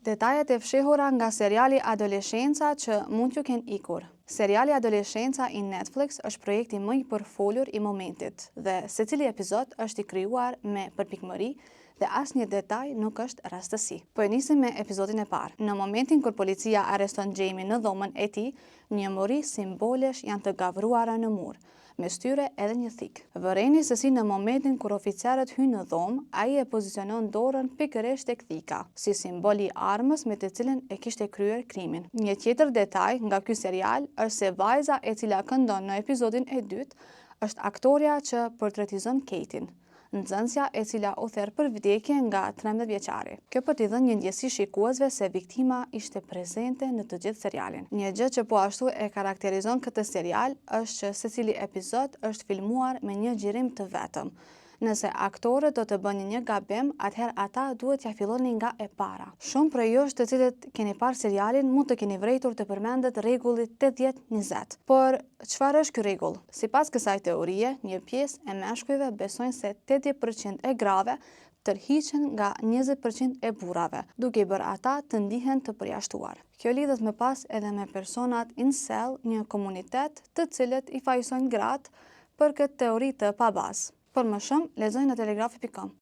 Detajet e fshehura nga seriali Adoleshenca që mund t'ju kenë ikur. Seriali Adoleshenca i Netflix është projekti më i përfolur i momentit dhe secili epizod është i krijuar me përpikmëri dhe asnjë detaj nuk është rastësi. Po e nisim me epizodin e parë. Në momentin kur policia arreston Jamie në dhomën e tij, një mori simbolesh janë të gavruara në mur, mes tyre edhe një thikë. Vëreni se si në momentin kur oficerët hyjnë në dhomë, ai e pozicionon dorën pikërisht tek thika, si simbol i armës me të cilën e kishte kryer krimin. Një tjetër detaj nga ky serial është se vajza e cila këndon në epizodin e dytë është aktorja që portretizon Katie-n, nxënësja e cila u ther për vdekje nga 13 vjeçari. Kjo për t'i dhënë një ndjesi shikuesve se viktima ishte prezente në të gjithë serialin. Një gjë që po ashtu e karakterizon këtë serial është që secili epizod është filmuar me një xhirim të vetëm. Nëse aktorët do të bënin një gabim, atëherë ata duhet t'ja fillonin nga e para. Shumë prej jush të cilët keni parë serialin mund të keni vërejtur të përmendet rregulli 80-20. Por çfarë është ky rregull? Sipas kësaj teorie, një pjesë e meshkujve besojnë se 80% e grave tërhiqen nga 20% e burrave, duke i bërë ata të ndihen të përjashtuar. Kjo lidhet më pas edhe me personat incel, një komunitet të cilët i fajsojnë gratë për këtë teori të pabazë. Për më shumë, lexoni në telegrafi.com.